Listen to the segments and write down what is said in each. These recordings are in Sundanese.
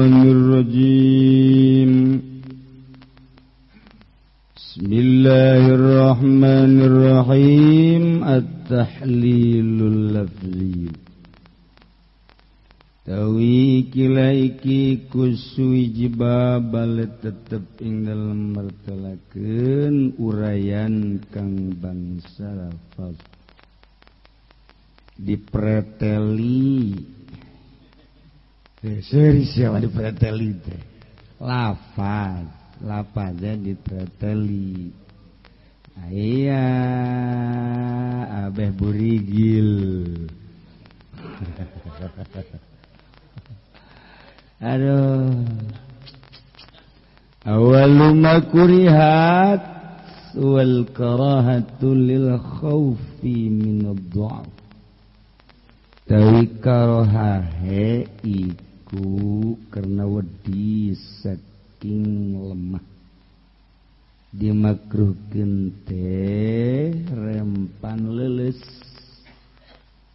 Minasyaitonirrajim. Bismillahirrahmanirrahim. At-tahlilul lafzi. Tawi kila iki kusuwiji bab tetep ing dalem mertelakeun uraian kang bangsa lafaz. Dipreteli. Serius ya dipreteli teh. Lafaz, lafaznya dipreteli. Iya, abeh burigil. Aduh. Awalu ma kurihat wal karahatu lil khaufi min ad-dha'f. Tawi karahahe iku karena wedi saking lemah. Dimakruhkeun teh rempan leuleus.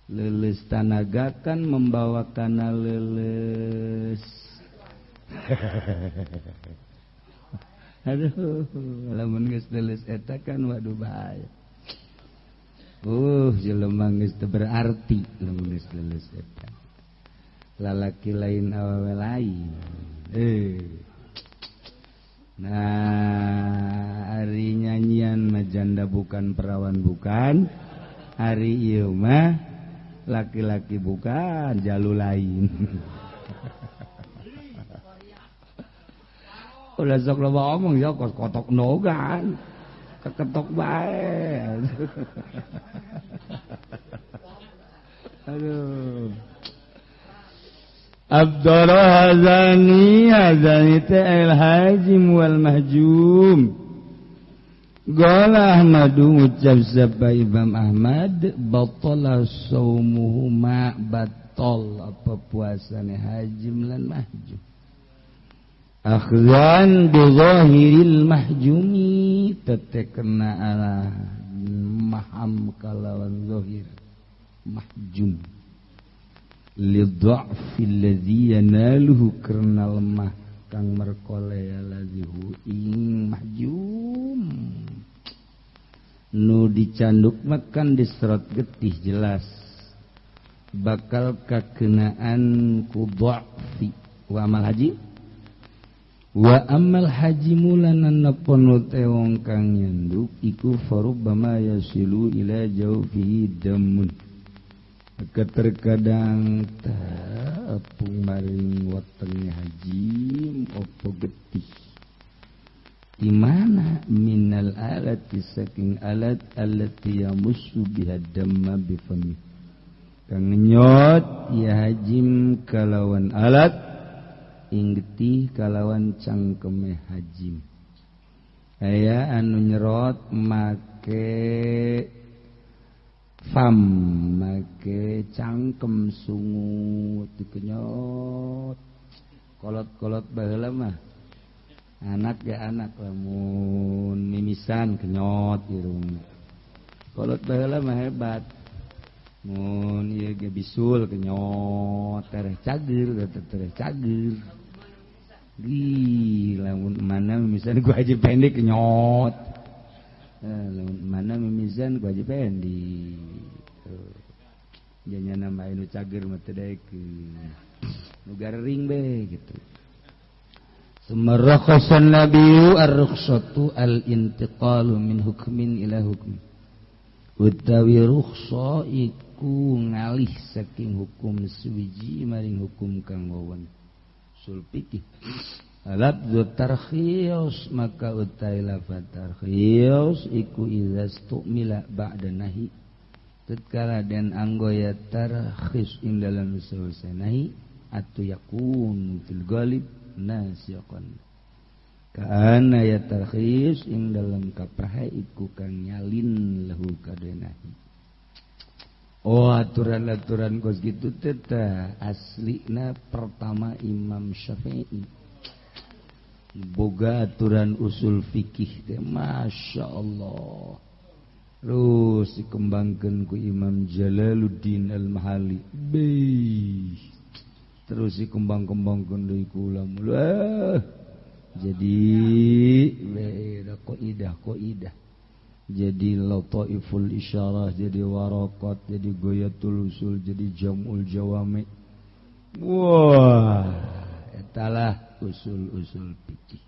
Leuleus tanaga kan membawa kana leuleus. Aduh, lamun geus leuleus eta kan waduh bahaya. Jelema geus teu berarti lamun geus leuleus eta. Lalaki lain awewe lain. Nah, ari nyanyian mah janda bukan perawan bukan, ari ieu mah laki-laki bukan, jalu lain. Ulah sok loba omong ya kos kotok nogan. Keketok bae. Aduh. Abdullah hazani hazani ta'il hajim wal mahjum. Qala Ahmadu ngucap sapa Imam Ahmad batala saumuhuma batal apa puasane hajim lan mahjum. Akhzan bi zahiril mahjumi tetekna ala maham kalawan zahir mahjum li dha'fi allazi yanaluhu karena lemah kang merkole allazi ing mahjum nu dicanduk makan diserot getih jelas bakal kakenaan ku dha'fi. Wa amal haji wa amal haji mulanan napon te wong kang nyanduk iku farubbama yasilu ila jawfihi damun. Maka terkadang tepung maring wetenge hajim opo getih di mana minal alati saking alat allati yamussu biha damma bi fami kang nyot ya hajim kalawan alat ing getih kalawan cangkeme hajim. Aya anu nyerot make fam make cangkem sungut dikenyot kolot-kolot baheula mah anak ya anak lamun mimisan kenyot irungna. Kolot baheula mah hebat mun ieu ge bisul kenyot tereh cager tereh cager. Gila lamun mana mimisan gua haji pendek kenyot. Lamun mana mimisan gua haji pendek. Janya nama anu cager mah teu daekeun. Nu garing be gitu. Sumarrakhasan nabiyyu ar-rukhsatu al-intiqalu min hukmin ila hukmin. Utawi rukhsa iku ngalih saking hukum suwiji maring hukum kang wawen. Usul fikih. Lafzu tarkhis maka utai lafaz tarkhis iku idza stu'mila ba'da nahi. Tatkala den anggo ya tarkhis ing dalam selesai nahi atau yakun fil ghalib nasiqan. Kaana ya tarkhis ing dalam kapahe iku kang nyalin lahu kadenahi. Oh aturan-aturan kos gitu teta aslina pertama Imam Syafi'i. Boga aturan usul fikih teh Masya Allah. Terus dikembangkan ku Imam Jalaluddin Al-Mahali. Bih. Terus dikembang-kembangkeun deui ku ulama. Jadi beda kaidah-kaidah. Jadi lataiful isyarah, jadi warakat, jadi goyatul usul, jadi jamul jawami. Wah, etalah usul-usul fikih.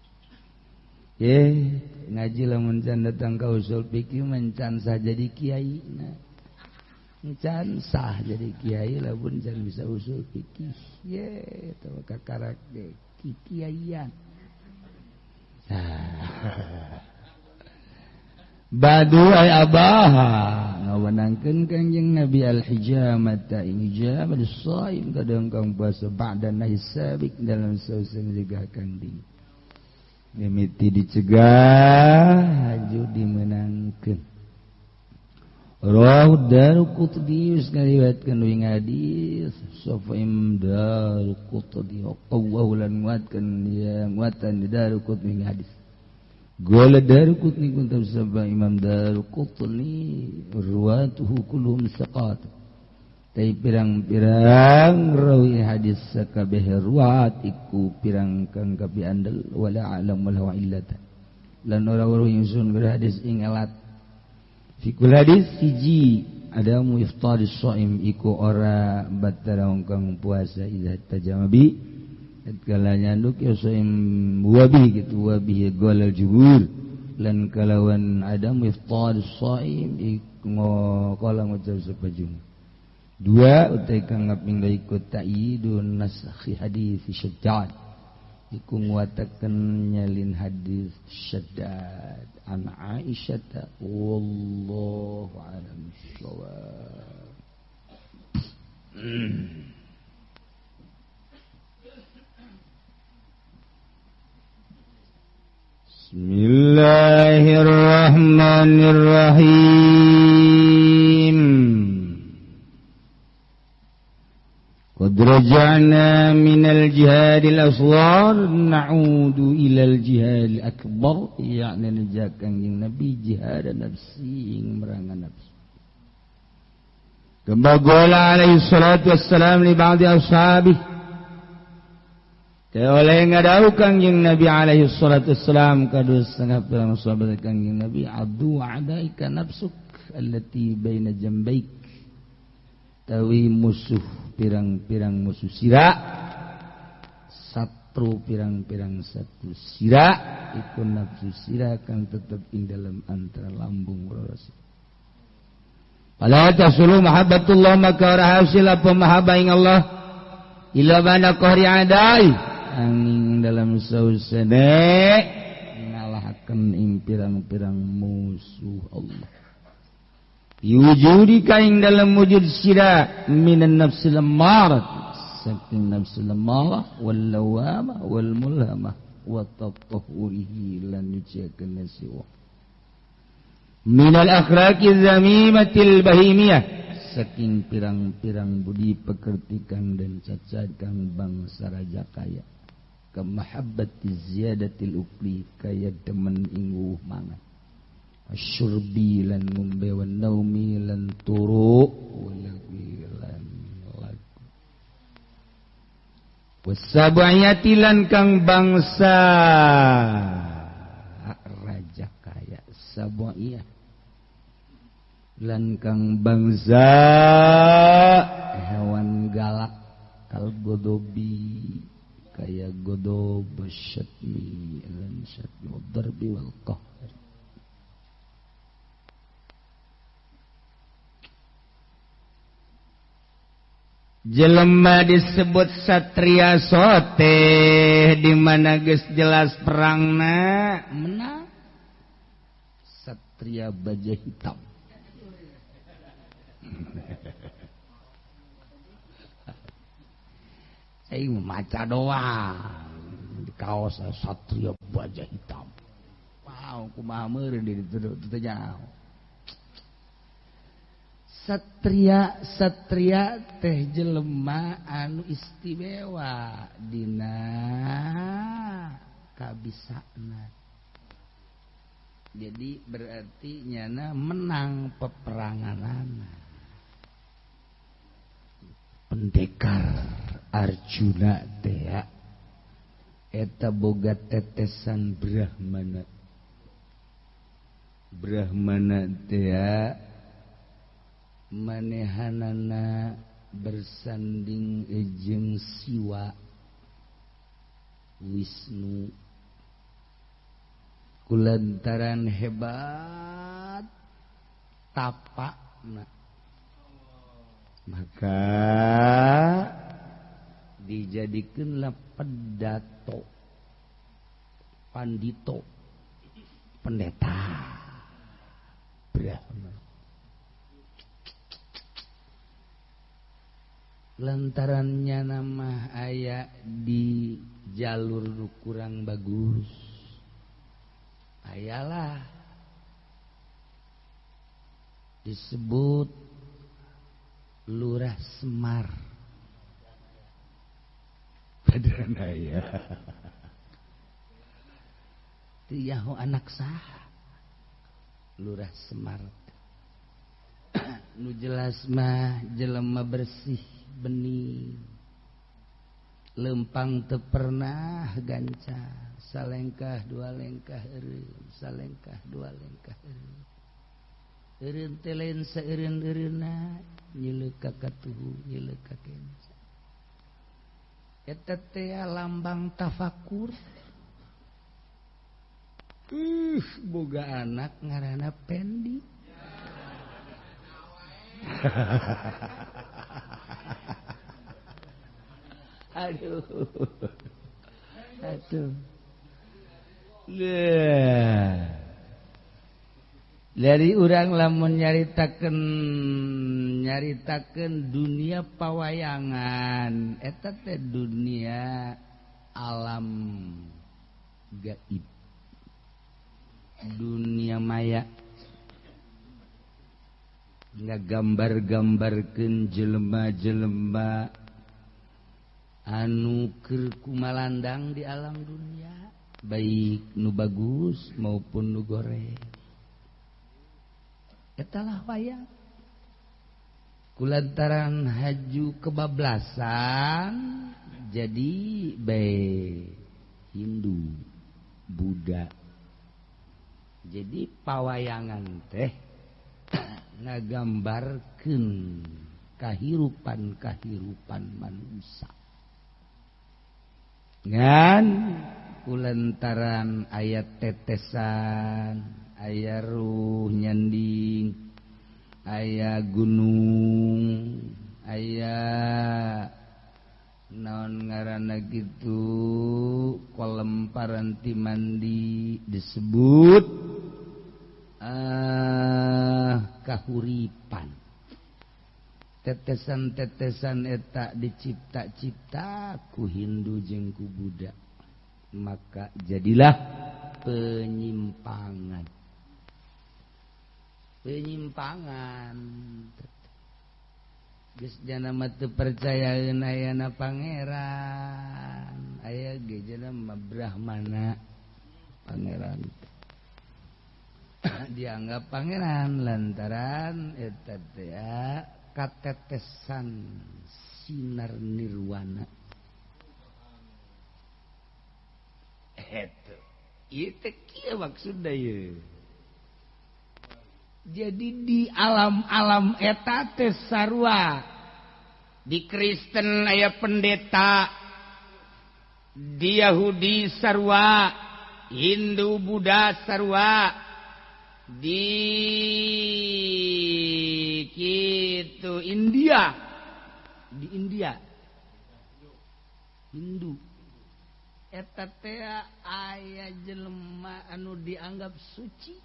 Ngaji lamun can datang ka usul fikih mencan sah jadi kiai. Nah, can sah jadi kiai lamun can bisa usul fikih. Ye, eta kakarak ge kikiaian. Badu ay abaha ngawenangkeun Kanjeng Nabi al-hijamata ing hijamah shaim kadang kang puasa ba'da nahi sabik dalam sauseng nyegah kang ding. Mimiti dicegah haju dimenangkeun. Rawahu Daruqutni geus ngariwayatkeun ing hadis sapa Imam Daruqutni qawwahu lan nguatkeun dia nguatan di Daruqutni ing hadis. Gola Daruqutni kuntab sapa Imam Daruqutni ruwatuhu kulluhum saqat. Tapi pirang-pirang rawi hadis sakabeh ruwat iku pirang kang kapi andel wala alam wala illata. Lan ora weruh ingsun hadis ing alat. Fikul hadis siji ada mu iftar shaim iku ora batara wong kang puasa idza tajamabi tatkala nyanduk ya shaim wabi gitu wabi golal jubur lan kalawan ada mu iftar shaim iku kala ngucap sapajung. Dua utai kang ngaping iku ta'yidun nasakhi hadis Syaddad iku nguatakeun nyalin hadis Syaddad an Aisyah wallahu a'lam bissawab. Bismillahirrahmanirrahim. Qad raja'na minal jihadil asghar na'udu ilal jihadil akbar, yakni nejak Kanjeng Nabi jihad nafsi ing merangan nafsu. Kama qala alaihi salatu wassalam li ba'di ashabihi, oleh ngadau Kanjeng Nabi alaihi salatu wassalam kadus setengah pirang sahabat Kanjeng Nabi, adu adaika nafsuk allati baina jambaik, tawi musuh pirang-pirang musuh sira, satru pirang-pirang satu sira iku nafsu sira kang tetep ing dalam antara lambung loro sira. Fala tasulu mahabbatullah maka ora hasil apa mahabbah ing Allah ila bana qahri adai angin dalam sausene ngalahaken ing pirang-pirang musuh Allah. Wujudika ing dalam wujud sira minan nafsil ammarah saking nafsil ammarah wal lawamah wal mulhamah wa tatahhurihi lan nyuciakeun siwa minal akhlaqi zamimatil bahimiyah saking pirang-pirang budi pekerti kang dan cacat kang bangsa raja kaya kemahabbati ziyadatil ukli kaya demen ing mangan asyurbi lan ngombe wan naumi lan turu lan lagu wasabu'iyati lan kang bangsa raja kaya sabu'iyah lan kang bangsa hewan galak kal godobi kaya godob syatmi lan syatmi darbi wal qahr. Jelema disebut satria sote di mana geus jelas perangna menang, satria baja hitam. Aing maca doang di kaos satria baja hitam. Wow, kumaha meureun di ditu teu jauh. Satria satria teh jelema anu istimewa dina kabisana. Jadi berarti nyana menang peperanganana. Pendekar Arjuna teh eta boga tetesan Brahmana. Brahmana teh manehanana bersanding jeung Siwa Wisnu kulantaran hebat tapakna maka dijadikeunlah pedato pandito pendeta Brahma. Lantarannya nama aya di jalur kurang bagus, ayalah disebut Lurah Semar. Padahal aya teu yaho anak saha Lurah Semar. Nu jelas mah jelema bersih bening, lempang teu pernah ganca, salengkah dua lengkah eureun, salengkah dua lengkah eureun. Eureun teh lain saeureun-eureunna, nyileuk ka katuhu, nyileuk ka kenca. Eta teh lambang tafakur. Boga anak ngaranna Pendi. Aduh. Aduh. Dari urang lamun nyaritakeun dunia pawayangan eta teh dunia alam gaib, dunia maya, ngagambar-gambarkeun jelema-jelema anu keur kumalandang di alam dunia, baik nu bagus maupun nu goreng. Etalah wayang. Kulantaran haju kebablasan jadi bae Hindu, Buddha. Jadi pawayangan teh ngagambarkeun kahirupan-kahirupan manusia. Ngan kulantaran ayat tetesan, aya ruh nyanding, aya gunung, aya naon ngaranna kitu kolam paranti mandi disebut kahuripan. Tetesan-tetesan eta dicipta-cipta ku Hindu jeung ku Buddha, maka jadilah penyimpangan. Penyimpangan. Geus jana mah teu percayaeun ayana pangeran, aya ge jana mah Brahmana pangeran. Dianggap pangeran lantaran eta teh katetesan sinar nirwana. Eta ieu teh kieu maksudna ieu. Jadi di alam-alam eta teh sarua. Di Kristen aya pendeta, di Yahudi sarua, Hindu Buddha sarua, di kitu India, di India Hindu eta teh aya jelema anu dianggap suci.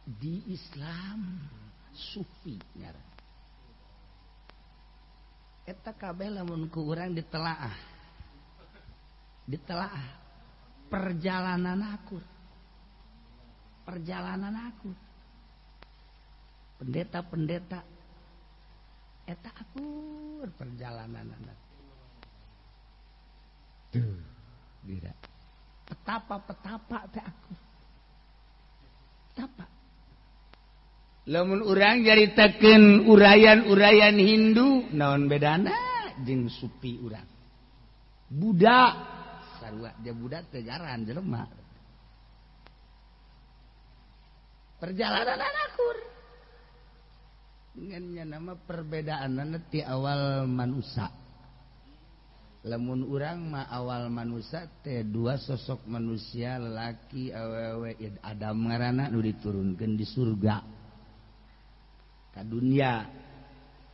Di Islam sufi ngaran. Eta kabeh lamun ku urang ditelaah. Ditelaah perjalanan akur. Perjalanan akur. Pendeta-pendeta eta akur perjalanan anak. Tuh, tidak. Petapa-petapa teh akur. Petapa. Lamun urang nyaritakeun urayan-urayan Hindu naon bedana jeung supi urang. Buddha sarua dia Buddha teh jaran jelema. Perjalanan akur. Ngan nama perbedaanna ti awal manusia. Lamun urang mah awal manusia teh dua sosok manusia lelaki awewe Adam ngaranna nu diturunkeun di surga. Ka dunia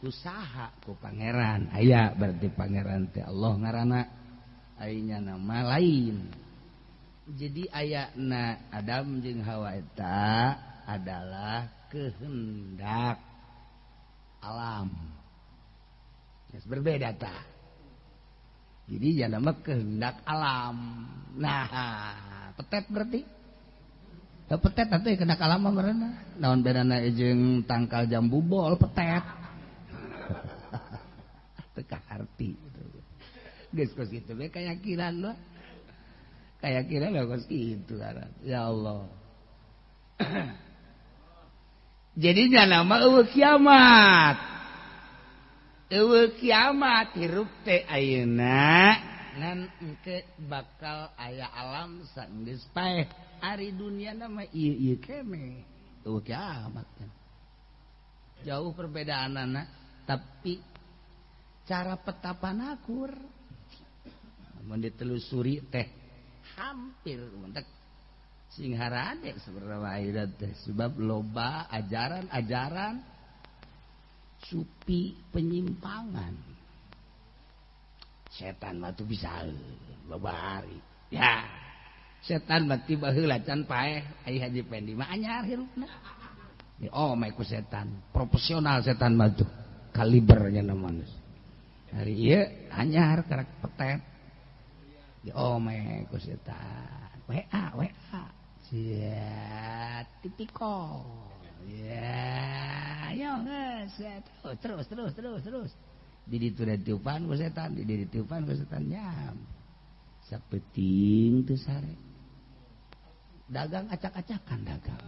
kusaha ku pangeran aya berarti pangeran teh Allah ngaranna aya nama lain. Jadi ayana Adam jeung Hawa eta adalah kehendak alam. Geus berbeda tah. Jadi ya nama kehendak alam. Nah, petet berarti. Petet atuh kehendak alam mah meureunna. Naon bedana jeung tangkal jambu bol petet. Teu kaharti. Geus kos kitu we kayakinan mah. Kayakinan mah kos kitu ngaran. Ya Allah. Jadi nya nama eueuh kiamat. Eueuh kiamat hirup teh ayeuna ngan engke bakal aya alam saenggeus paeh. Ari dunia nama ieu-ieu keneh. Eueuh kiamat kan. Jauh perbedaanana tapi cara petapan akur. Mun ditelusuri teh hampir mentek sing harade sebenarnya akhirat teh sebab loba ajaran-ajaran supi penyimpangan. Setan mah tuh bisa babari. Ya. Setan mah tiba heula can paeh ai Haji Pendi mah anyar hirupna. Oh, mah ku setan. Profesional setan mah tuh kalibernya namanya. Hari ieu anyar karek petet. Oh, mah ku setan. WA WA. Sia tipikal. Ya, ayo geus terus terus terus terus. Di ditu ditiupan ku setan, di ditiupan ku setan nyam. Sapeting teu sare. Dagang acak-acakan dagang.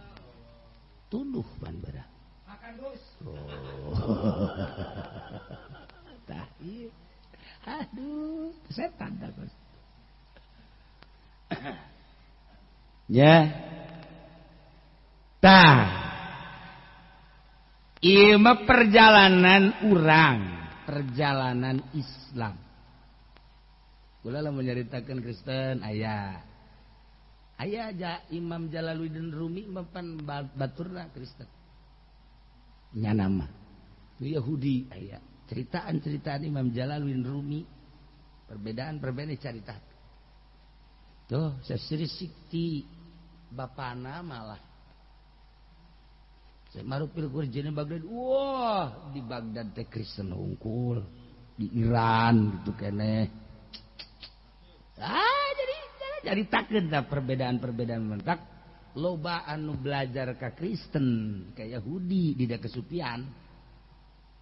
Tunduh ban beurang. Makan terus. Oh. Tah ieu. Aduh, setan dah geus. Ya. Tah. Ieu mah perjalanan urang, perjalanan Islam. Kula lamun nyaritakeun Kristen aya. Aya ja Imam Jalaluddin Rumi mapan baturna Kristen. Nya nama. Yahudi aya. Ceritaan-ceritaan Imam Jalaluddin Rumi, perbedaan-perbedaan dicarita. Tuh, Sri Sikti bapana malah Marupil kurjina Baghdad, wah di Baghdad teh Kristen hungkul, di Iran gitu keneh. Ah jadi takeun tah perbedaan-perbedaan mentak loba anu belajar ka Kristen, ka Yahudi di da kesupian.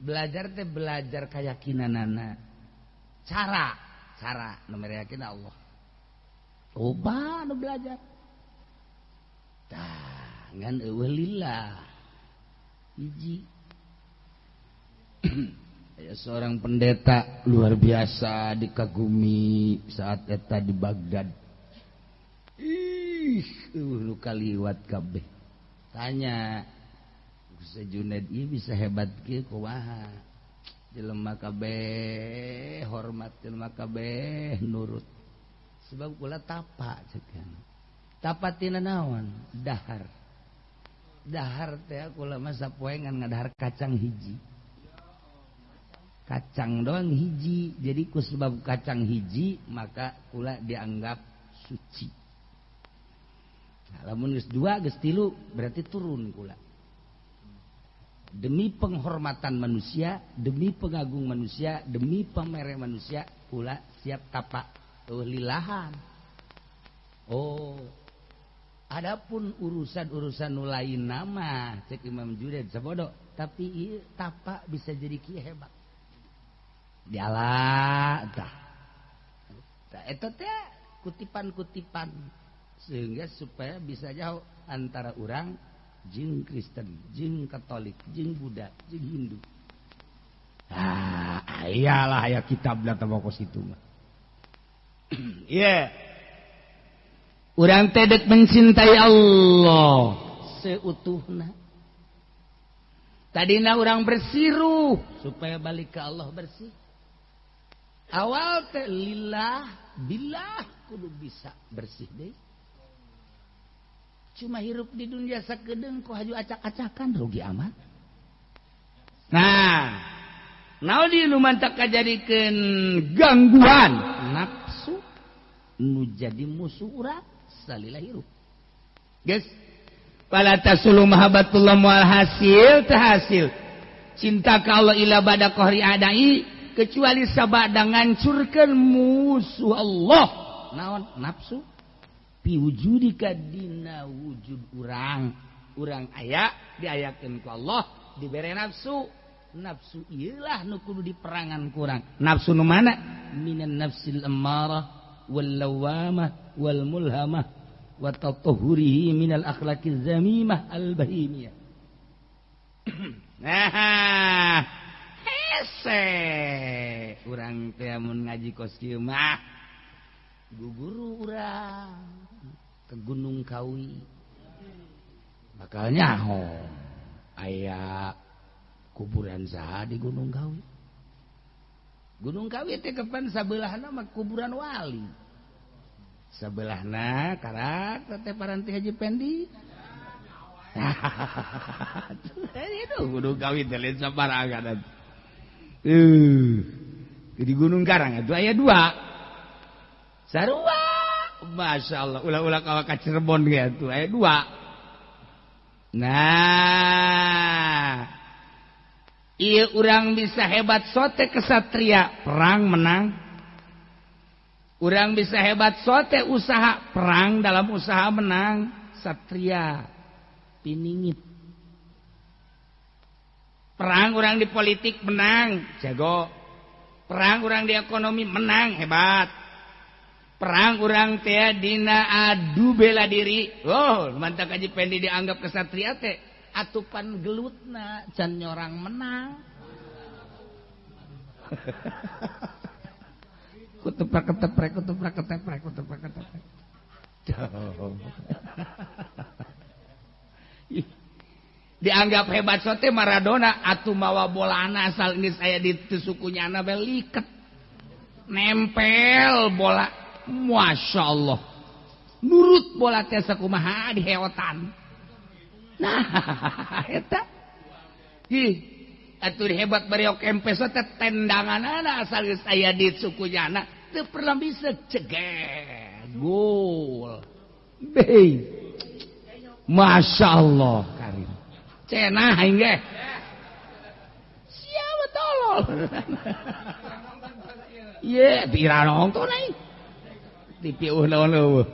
Belajar teh belajar keyakinanana. Cara cara nu mere yakin Allah. Loba anu belajar. Tah ngan eueuh lillah. Hiji ya, seorang pendeta luar biasa dikagumi saat eta di Baghdad. Ih, lu kaliwat kabeh. Tanya, Gusti Junaid ieu bisa hebat kieu kumaha? Jelema kabeh hormat, jelema kabeh nurut. Sebab kula tapa ceuk. Tapa tina naon? Dahar. Dahar teh kula mah sapoe ngan ngadahar kacang hiji. Kacang doang hiji. Jadi ku sebab kacang hiji maka kula dianggap suci. Nah, lamun geus dua geus tilu berarti turun kula. Demi penghormatan manusia, demi pengagung manusia, demi pamere manusia, kula siap tapak lilahan. Oh. Adapun urusan-urusan nu lain nama cek Imam Junaid sabodo, tapi ieu tapak bisa jadi kieu hebat. Diala tah. Tah eta teh kutipan-kutipan sehingga supaya bisa jauh antara urang jeung Kristen, jeung Katolik, jeung Buddha, jeung Hindu. Ah, ayalah aya kitab da teh kos kitu mah. Iya. Urang teh deuk mencintai Allah seutuhna. Tadina urang bersiruh supaya balik ke Allah bersih. Awal teh lillah billah kudu bisa bersih deh. Cuma hirup di dunia sakedeung ku haju acak-acakan rugi amat. Nah, naon di nu mantak kajadikeun gangguan nafsu nu jadi musuh urang salila hirup. Geus fala tasulu mahabbatullah mual hasil terhasil cinta ka Allah ila bada qahri adai kecuali sabada ngancurkeun musuh Allah. Naon nafsu piwujudika dina wujud urang. Urang aya diayakeun ku Allah dibere nafsu. Nafsu ieulah nu kudu diperangan kurang. Nafsu nu mana? Minan nafsil ammarah wal lawamah wal mulhamah wa tatahhurihi minal akhlaqiz zamimah al bahimiyah. Nah, hese urang teh mun ngaji kos kieu mah guguru urang ke Gunung Kawi bakal nyaho aya kuburan saha di Gunung Kawi. Gunung Kawi teh kapan sabelahna mah kuburan wali, sebelahna karak teh paranti Haji Pendi. Itu Gunung Kawi teh lain sabarangan. Di Gunung Karang itu aya dua sarua. Masya Allah, ulah-ulah kawa ka Cirebon gitu aya dua. Nah, iya urang bisa hebat sote kesatria perang menang. Urang bisa hebat sote usaha perang dalam usaha menang. Satria piningit. Perang urang di politik menang, jago. Perang urang di ekonomi menang, hebat. Perang urang teh dina adu bela diri. Oh, mantak Haji Pendi dianggap kesatria teh atupan gelutna can nyorang menang. Kutuprak keteprek, kutuprak keteprek, kutuprak keteprek. Dianggap hebat sote Maradona atuh mawa bolana asal ini saya di sukunya ana beliket. Nempel bola. Masya Allah. Nurut bola teh sakumaha diheotan. Nah, eta. Ih, atuh hebat Mario Kempes teh tendanganana asal geus aya di sukunyana teu pernah bisa ceger gol. Bei. Masya Allah karim. Cenah aing ge. Siapa tolol. Ye, pira nonton aing. TV eueuh naon eueuh.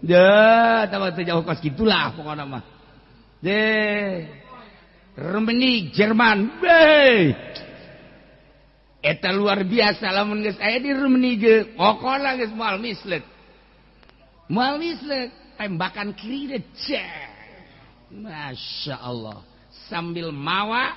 Je, tah teu jauh kos kitulah pokona mah. Je. Rumeni Jerman. Bei. Eta luar biasa lamun geus aya di Rumeni ge, pokona geus moal misleuk. Moal misleuk, tembakan kiri deh. Masya Allah. Sambil mawa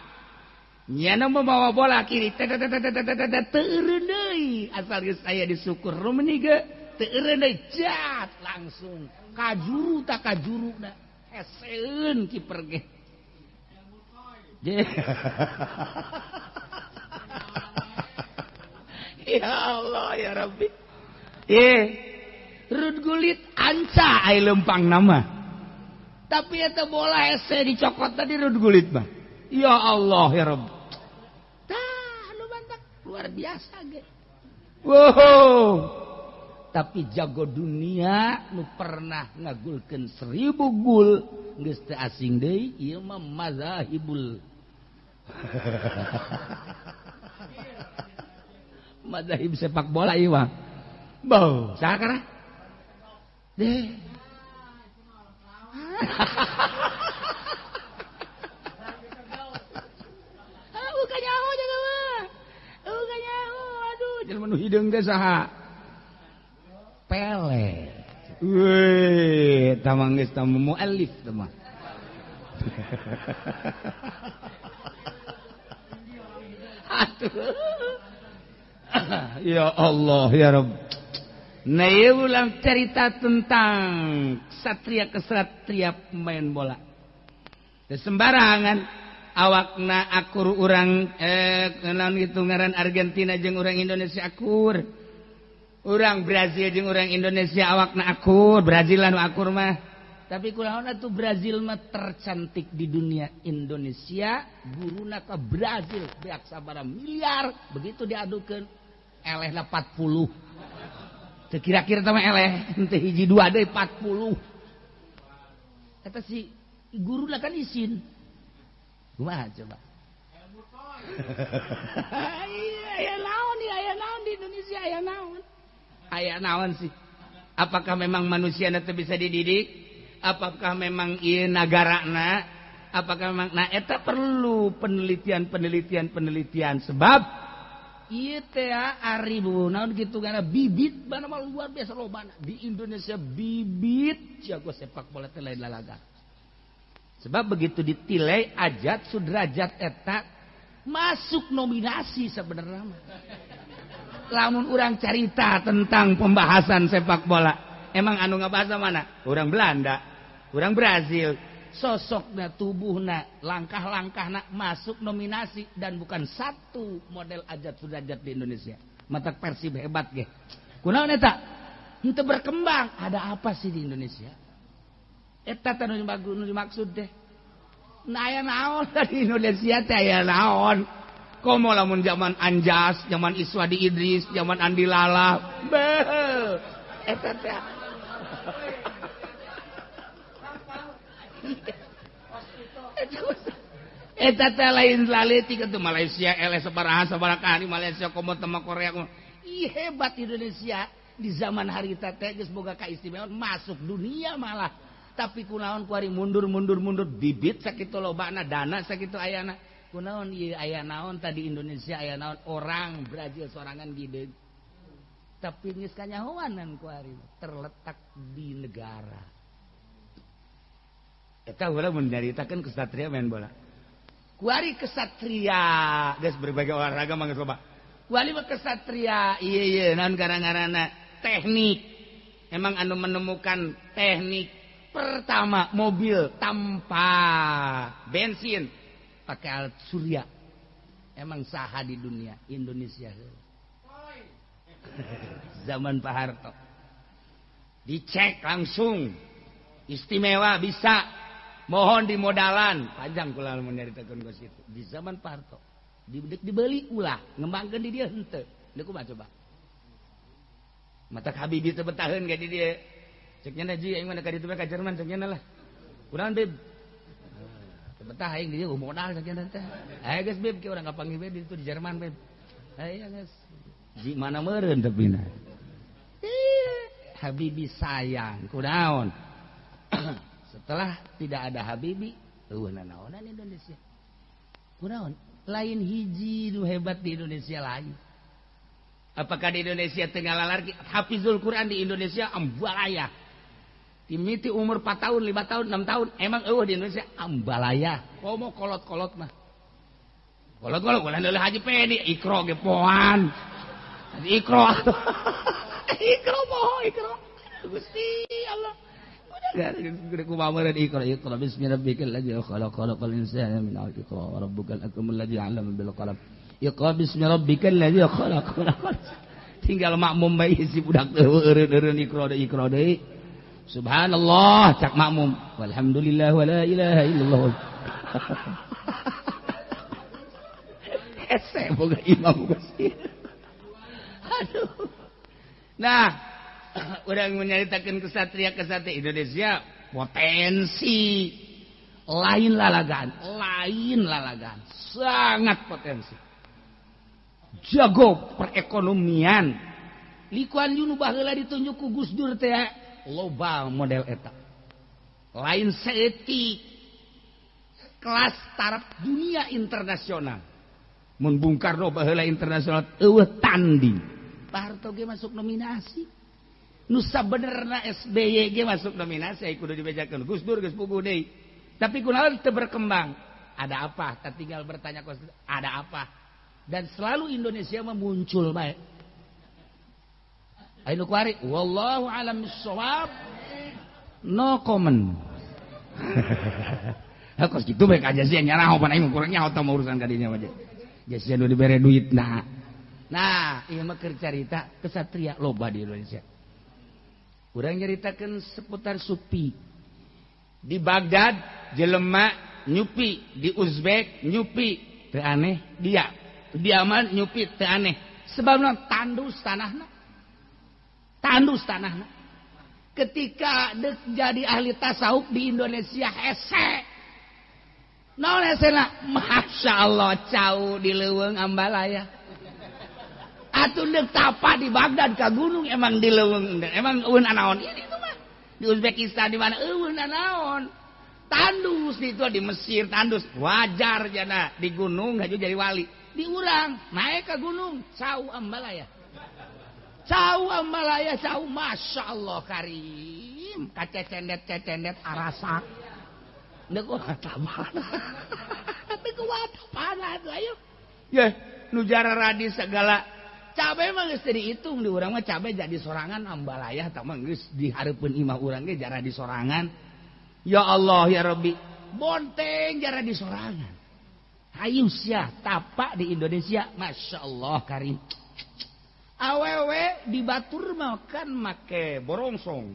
nyana membawa bola kiri teu eureun deui asal geus aya di sukur Rumeni ge teu eureun deui jat langsung kajuru tak kajuru da heseun kiper ge. Ya Allah ya Rabbi. Rud gulit anca ai lempang nama. Tapi eta bola hese dicokot tadi rud gulit mah. Ya Allah ya Rabb. Tah anu bantak luar biasa ge. Wow. Tapi jago dunia nu pernah ngagulkeun 1000 gol geus teu asing deui ieu mah mazahibul. Mazahib sepak bola ieu mah. Bau, saha karah? Deh. Bukan nyaho jaga mah. Bukan nyaho, aduh, jelema nu hideung teh saha? Pele. Weh, tamang geus tamu muallif teh mah. Aduh. Ya Allah ya Rabb. Nah, ieu ulang cerita tentang satria-kesatria pemain bola. Sembarangan awakna akur urang naon kitu ngaran Argentina jeung urang Indonesia akur. Urang Brazil jeung urang Indonesia awakna akur, Brazil anu akur mah. Tapi kunaon atuh Brazil mah tercantik di dunia, Indonesia guruna ka Brazil beak sabaraha miliar, begitu diadukeun elehna 40. Teu kira-kira teh mah eleh, henteu hiji dua deui 40. Eta si guruna kan isin. Kumaha coba? Iya, aya naon ieu, aya naon di Indonesia, aya naon? Aya naon sih? Apakah memang manusia teu bisa dididik? Apakah memang ieu nagarana? Apakah memang nah eta perlu penelitian sebab ieu teh ari bu naon kitu kana bibit bana mah luar biasa lobana di Indonesia bibit jago sepak bola teh lain lalaga. Sebab begitu ditilai Ajat Sudrajat eta masuk nominasi sebenarnya mah. Lamun urang carita tentang pembahasan sepak bola, emang anu ngabahasa mana? Urang Belanda, urang Brazil, sosokna, tubuhna, langkah-langkahna masuk nominasi dan bukan satu model Ajat Sudrajat di Indonesia. Matak Persib hebat ge. Kunaon eta? Henteu berkembang. Ada apa sih di Indonesia? Eta teh nu dimaksud teh. Nah aya naon di Indonesia teh aya naon? Komo lamun zaman Anjas, zaman Iswadi Idris, zaman Andi Lala. Beuh. Eta teh. Eta teh lain laletik atuh Malaysia eleh sabaraha sabaraha di Malaysia komo teh Korea. Ih hebat Indonesia di zaman harita teh geus boga kaistimewaan masuk dunia malah. Tapi kunaon kuari mundur bibit sakitu lobana dana sakitu ayana. Kunaon ieu aya naon tadi Indonesia aya naon orang Brazil sorangan gede. Tapi geus kanyahoanan kuari terletak di negara. Eta heula mun nyaritakeun kesatria main bola. Kuari kesatria geus berbagai olahraga mah geus loba. Kuari mah kesatria ieu ieu naon ngaran-ngaranna teknik. Emang anu menemukan teknik pertama mobil tanpa bensin pakai alat surya. Emang saha di dunia Indonesia. Zaman Pak Harto. Dicek langsung. Istimewa bisa. Mohon dimodalan. Panjang kula mun nyaritakeun geus kitu. Di zaman Pak Harto. Dibeli ulah, ngembangkeun di dieu henteu. Deuk kumaha coba? Mata Habibie teu betaheun ka di dieu. Cek nya ji aing mah ka ditu ka Jerman cek nya lah. Kunaon Bib? Teu betah aing di dieu modal cek nya teh. Aya geus Bib ki urang kapanggih we di ditu di Jerman Bib. Aya geus. Di mana meureun tepina. Habibie sayang kunaon. Setelah tidak ada Habibie, eueuh nanaonan Indonesia. Kunaon? Lain hiji nu hebat di Indonesia lain. Apakah di Indonesia tengah lalarki Hafizul Quran di Indonesia ambalaya. Timiti umur 4 tahun, 5 tahun, 6 tahun emang eueuh di Indonesia ambalaya. Komo kolot-kolot mah. Kolot-kolot ulah deuleuh Haji Pedi ikro ge poan. Ikro. Ikro moho ikro. Gusti Allah. Udah kumaha meureun ikro ikro bismi rabbikal ladzi khalaq khalaqal insana min 'alaq iqra rabbukal akramul ladzi 'allama bil qalam. Iqra bismi rabbikal ladzi khalaq. Tinggal makmum bae si budak teh eureun-eureun ikro deui ikro deui. Subhanallah cak makmum. Walhamdulillah wala ilaha illallah. Hese boga imam Gusti. Aduh. Nah, urang menyaritakeun kesatria-kesatria Indonesia potensi lain lalagan, sangat potensi. Jago perekonomian. Lee Kuan Yew nu baheula ditunjuk ku Gus Dur teh loba model eta. Lain saeutik kelas taraf dunia internasional. Mun Bung Karno baheula internasional eueuh tanding. Pak Harto ge masuk nominasi. Nu sabenerna SBY ge masuk nominasi kudu dibejakeun. Gus Dur geus puguh deui. Tapi kunaon teu berkembang? Ada apa? Tak tinggal bertanya ada apa? Dan selalu Indonesia mah muncul bae. Ayo kuari, wallahu alam bissawab. No comment. Kos kitu bae ka jasian nyaraho pan aing kurang nyaho tah urusan ka dinya mah. Jasian nu dibere duit nah. Nah, ieu mah keur carita kesatria loba di Indonesia. Urang nyaritakeun seputar supi. Di Baghdad jelema nyupi, di Uzbek nyupi, teu aneh dia. Di Yaman nyupi teu aneh. Sebabna tandus tanahna. Tandus tanahna. Ketika dek jadi ahli tasawuf di Indonesia hese. Naon hesena? Masya Allah cau di leuweung Ambalaya. Atuh deuk tapa di Baghdad ka gunung emang di leuweung emang eueun anaon ini itu mah. Di Uzbekistan di mana eueun anaon. Tandus itu di Mesir tandus wajar jana di gunung haju jadi wali. Di urang naik ke gunung cau Ambalaya. Cau Ambalaya cau Masya Allah karim kacecendet-cecendet arasak. Deuk watapana. Deuk watapana atuh ayo. Ye, nu jara radis segala cabe mah geus teu dihitung di urang mah cabe jadi sorangan Ambalaya tah mah geus di hareupeun imah urang ge jara di sorangan. Ya Allah ya Rabbi, bonteng jara di sorangan. Hayu sia tapak di Indonesia, Masya Allah karim. Awewe di batur makan make borongsong.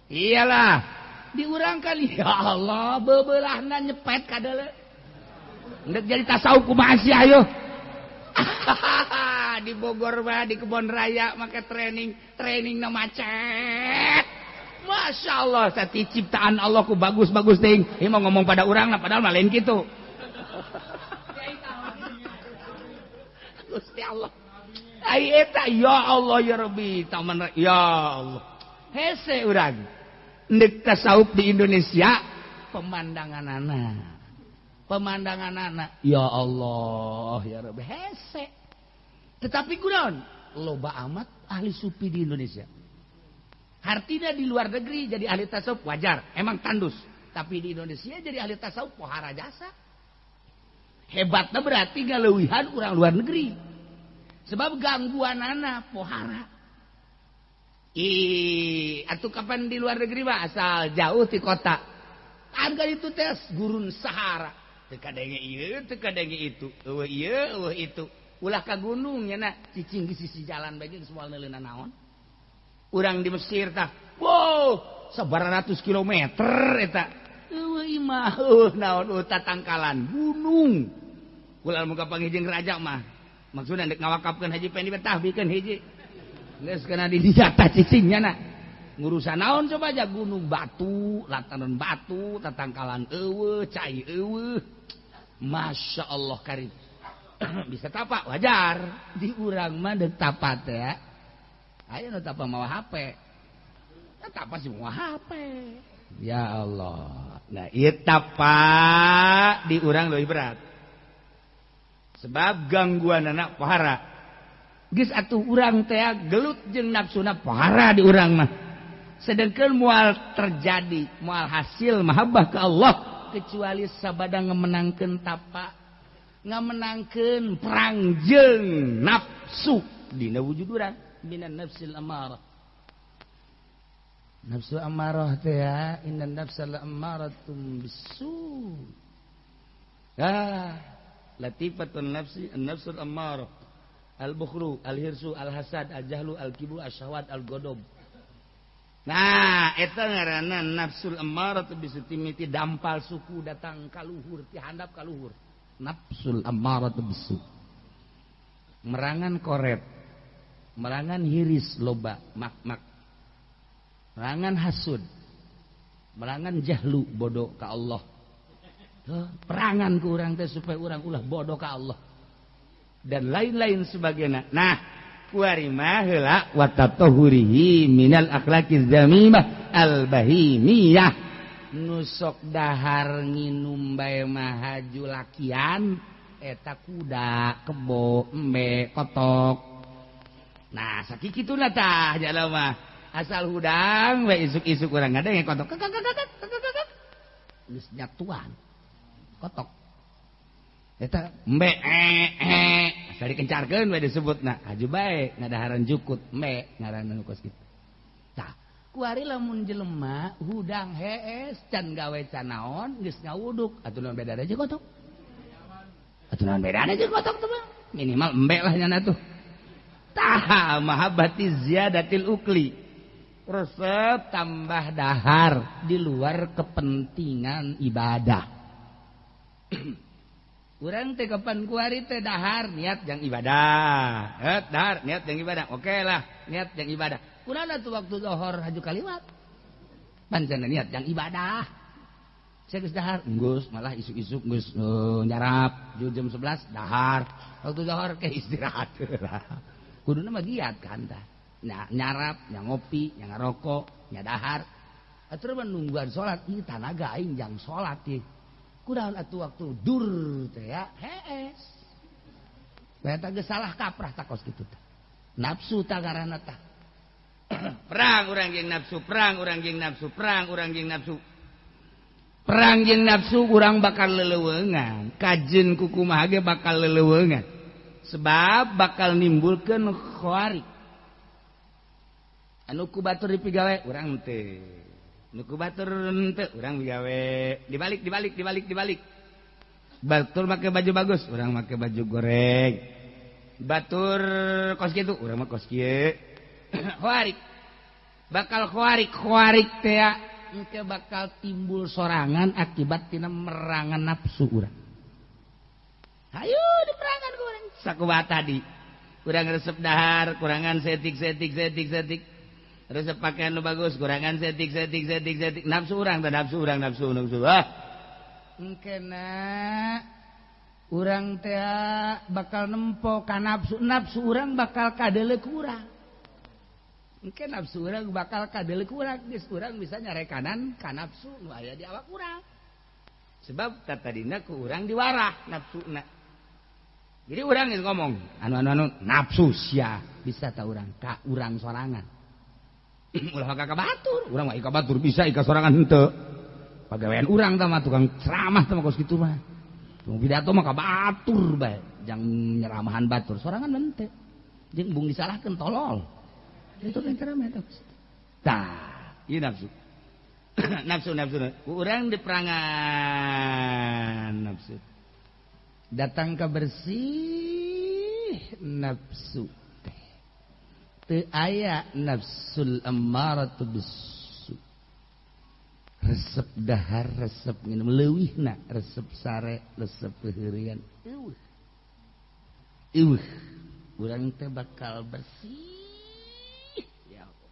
Iyalah. Diurang kali ya Allah bebelahna nyepet kadele. Ndek jadi tasawuf kumaha sih ayo. Di Bogor mah di kebon raya make training, trainingna macet. Masya Allah sati ciptaan Allah ku bagus-bagus ting. Ieu mau ngomong pada urang lah padahal mah lain kitu. Gusti Allah. Ai eta ya Allah ya Rabbi, taman ya Allah. Hese urang. Ndek tasawuf di Indonesia pemandangan anak. Pemandangan anak ya Allah ya Rabbi hese. Tetapi kunaon? Loba amat ahli sufi di Indonesia. Artinya di luar negeri jadi ahli tasawuf wajar, emang tandus. Tapi di Indonesia jadi ahli tasawuf pohara jasa. Hebatnya berarti ngaleuwihan urang luar negeri. Sebab gangguan anak pohara. Ih, atuh kapan di luar negeri mah asal jauh ti kota. Kan itu tes gurun Sahara. Teu kadenge ieu, teu kadenge itu. Eueuh ieu, eueuh itu. Ulah ka gunung nya na cicing di sisi jalan bae geus moal neuleuna naon. Urang di Mesir tah. Wow, sabaraha ratus kilometer eta. Eueuh imah, eueuh naon eueuh tatangkalan gunung. Ulah muka panggih jeung raja mah. Maksudna dek ngawakapkeun haji Pendi betah bikeun hiji. Geus kana di dinya cicingnya na. Ngurusan naon coba aja gunung batu, lataran batu, tatangkalan eueuh, cai eueuh. Masya Allah karim. Bisa tapak wajar. Di urang mah deuk tapa teh. Ayo nu tapa mawa HP. Tapa sih mawa HP. Ya Allah. Nah, ieu tapa di urang leuwih berat. Sebab gangguan anak pohara. Geus atuh urang teh gelut jeung nafsuna pohara di urang mah. Sedangkan moal terjadi, moal hasil mahabbah ke Allah kecuali sabada ngemenangkeun tapa, ngamenangkeun perang jeung nafsu dina wujud urang minan nafsil amarah. Nafsu amarah teh ya, innan nafsal amaratum bisu. Ah, latifatun nafsi an-nafsul amarah. Al-bukhlu, al-hirsu, al-hasad, al-jahlu, al-kibru, asy-syahwat, al-ghadab. Nah, eta ngaranna nafsul ammarah bisu timiti dampal suku datang ka luhur, ti handap ka luhur. Nafsul ammarah bisu. Merangan koret, merangan hiris loba, mak-mak. Merangan hasud, merangan jahlu bodoh ka Allah. Perangan ku urang teh supaya urang ulah bodoh ka Allah. Dan lain-lain sebagainya. Nah, kuari mah heula wa tatahurihi minal akhlaqiz zamimah al bahimiyah. Nu sok dahar nginum bae mah haju lakian eta kuda, kebo, embe, kotok. Nah, sakikituna tah jalma mah. Asal hudang we isuk-isuk urang ngadenge kotok. Geus nyatuan. Kotok. Eta embe asal dikencarkeun we disebutna. Haju bae ngadaharan jukut embe ngaranna nu kos kitu. Tah, kuari lamun jelema hudang hees can gawe can naon geus ngawuduk atuh naon bedana jeung kotok. Atuh naon bedana jeung kotok teh mah. Minimal embe lah nyana tuh. Tah, mahabbati ziyadatil ukli. Resep tambah dahar di luar kepentingan ibadah. Urang teh kapan kuari teh dahar niat jang ibadah. Dahar niat jang ibadah. Oke lah, niat jang ibadah. Kurang tuh waktu zuhur haju kaliwat. Pancen niat jang ibadah. Saya geus dahar, geus malah isuk-isuk geus nyarap jam 11 dahar. Waktu zuhur ke istirahat. Kuduna mah giat kan tah. Nya nyarap, nya ngopi, nya ngarokok, nya dahar. Atuh mah nungguan salat ieu tanaga aing jang salat ieu. Kunaon atuh waktu dur teh ya hees. Eta geus salah kaprah takos kitu tah. Nafsu tah ngaranna tah. Perang urang jeung nafsu, perang urang jeung nafsu, perang urang jeung nafsu. Perang jeung nafsu urang bakal leleuweungan, kajeun ku kumaha ge bakal leleuweungan. Sebab bakal nimbulkeun khawarij. Anu ku batur dipigawe urang teu. Nu ku batur teu urang digawe. Dibalik dibalik dibalik dibalik. Batur make baju bagus, urang make baju goreng. Batur kos kitu, urang mah kos kieu. Khawarij. Bakal khawarij, khawarij teh engke bakal timbul sorangan akibat tina merangan nafsu urang. Hayu diperangan ku urang. Sakumaha tadi. Kurang resep dahar, kurangan setik setik setik setik. Resep pakaian nu bagus, kurangan setik setik setik setik. Nafsu urang teh nafsu urang nafsu nafsu. Ah. Engkena urang teh bakal nempo ka nafsu, nafsu urang bakal kadeuleu ku urang. Engke nafsu urang bakal kadeuleu ku urang, geus urang bisa nyarekanan ka nafsu nu aya di awak urang. Sebab tatadina ku urang diwarah nafsuna. Jadi urang geus ngomong, anu-anu nafsu sia bisa ta urang ka urang sorangan. Ulah ka batur, urang mah ika batur bisa ika sorangan henteu. Pagawean urang tah mah tukang ceramah tah mah kos kitu mah. Tukang pidato mah ka batur bae, jang nyeramahan batur sorangan henteu. Jeung bung disalahkeun tolol. Itu kan ceramah eta. Tah, ieu nafsu. Nafsu nafsu. Urang diperangan nafsu. Datang ke bersih nafsu. Teu aya nafsul ammaratu bisu. Resep dahar, resep nginum leuwihna, resep sare, resep keheurian. Eueuh. Eueuh. Urang teh bakal bersih. Ya Allah.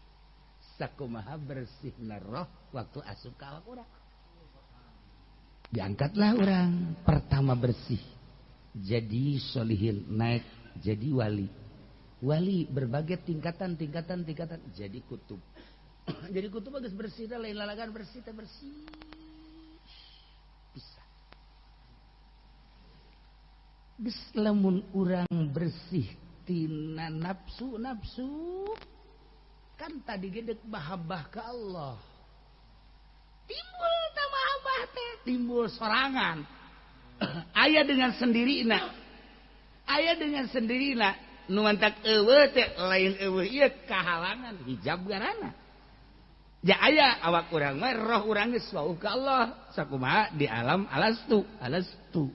Sakumaha bersihna roh waktu asup ka awak urang. Diangkatlah urang pertama bersih. Jadi solihin, naik jadi wali. Wali berbagai tingkatan tingkatan tingkatan jadi kutub. Jadi kutub bagus bersih dah, lain lalagan bersih teh bersih. Bisa. Geus lamun urang bersih tina nafsu nafsu kan tadi ge deuk mahabbah ka Allah. Timbul ta mahabbah teh, timbul sorangan. Aya dengan sendirina. Aya dengan sendirina. Nu mantak eueuh teh lain eueuh ieu kahalangan hijab garana. Ja aya awak urang mah roh urang geus wauh ka Allah sakumaha di alam alastu alastu.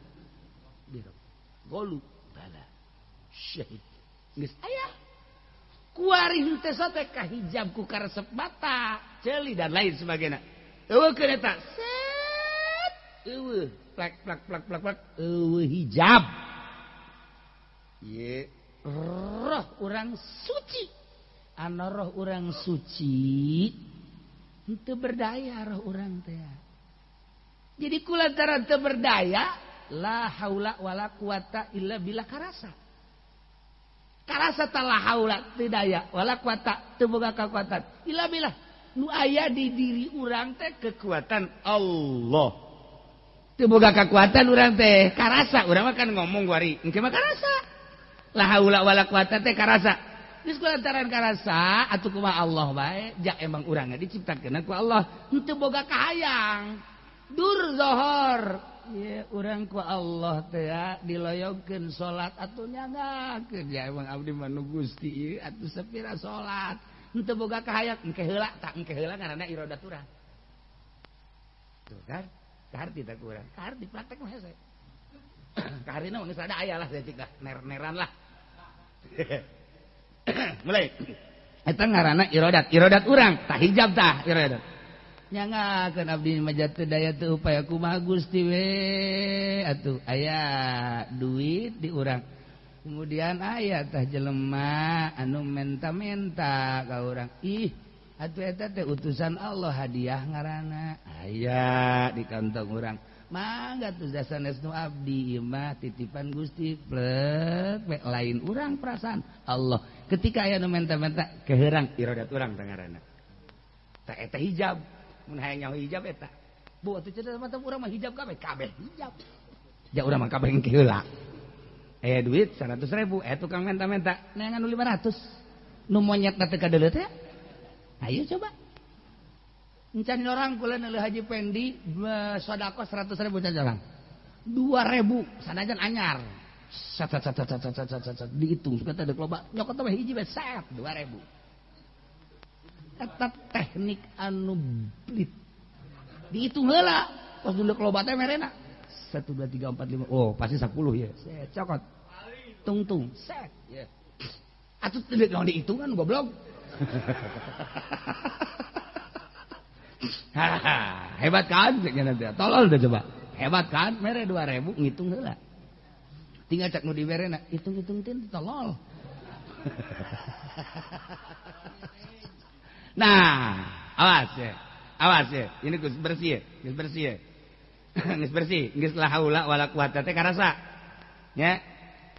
Golu bala syahid. Geus aya. Kuari henteu sote ka hijab ku karesep mata, ceuli dan lain sebagainya. Eueuh keun eta set eueuh plak plak plak plak plak eueuh hijab. Ye roh urang suci. Ana roh urang suci henteu berdaya roh urang teh. Jadi kulantaran teu berdaya la haula wala quwata illa billah karasa. Karasa ta la haula teu daya wala quwata teu boga kakuatan illa billah. Nu aya di diri urang teh kekuatan Allah. Teu boga kakuatan urang teh karasa, urang mah kan ngomong wari, engke mah karasa. La haula wala quwata teh karasa. Geus kulantaran karasa atuh kumaha Allah bae, jak emang urangna diciptakeun ku Allah, henteu boga kahayang. Dur zohor. Ye urang ku Allah teh diloyogkeun salat atuh nyangakeun ya emang abdi mah nu Gusti ieu atuh sapira salat. Henteu boga kahayak engke heula tak engke heula ngaranna iradat urang. Tuh kan? Kaharti tak urang. Kaharti praktek mah hese. Kahartina mah geus ada aya lah saeutik lah, ner-neran lah. Mulai. Eta ngaranna iradat, iradat urang, tah hijab tah iradat. Nyangakeun abdi mah jatuh daya teu upaya kumaha Gusti we atuh aya duit di urang. Kemudian aya tah jelema anu menta-menta ka urang. Ih, atuh eta teh utusan Allah hadiah ngaranna. Aya di kantong urang. Mangga tuh sanes nu abdi ieu mah titipan Gusti plek we lain urang perasaan Allah. Ketika aya nu menta-menta keherang iradat urang teh ngaranna. Tah eta hijab. Mun hayang nyaho hijab eta. Bu atuh cenah mah urang mah hijab kabeh, kabeh hijab. Ja urang mah kabeh engke heula. Duit 100.000, tukang menta-menta neangan nu 500. Nu monyet na teu kadeuleu teh. Ayo coba. Encan orang kula neuleuh Haji Pendi sedekah 100.000 can orang. 2.000 sanajan anyar. Sat sat sat sat sat sat sat dihitung suka teh loba nyokot we hiji we set 2.000. Eta teknik anu blit. Dihitung heula pas dulu loba teh merena. 1 2 3 4 5. Oh, pasti 10 ya. Set cokot. Tungtung set ya. Atuh teu naon dihitungan goblok. Hebat kan tolol udah coba. Hebat kan mere 2.000 ngitung heula. Tinggal cak nu diberena hitung-hitung teh tolol. Nah, awas ya. Awas ya. Ini geus bersih ya, geus bersih ya. Geus bersih, geus la haula wala quwata teh karasa. Nya.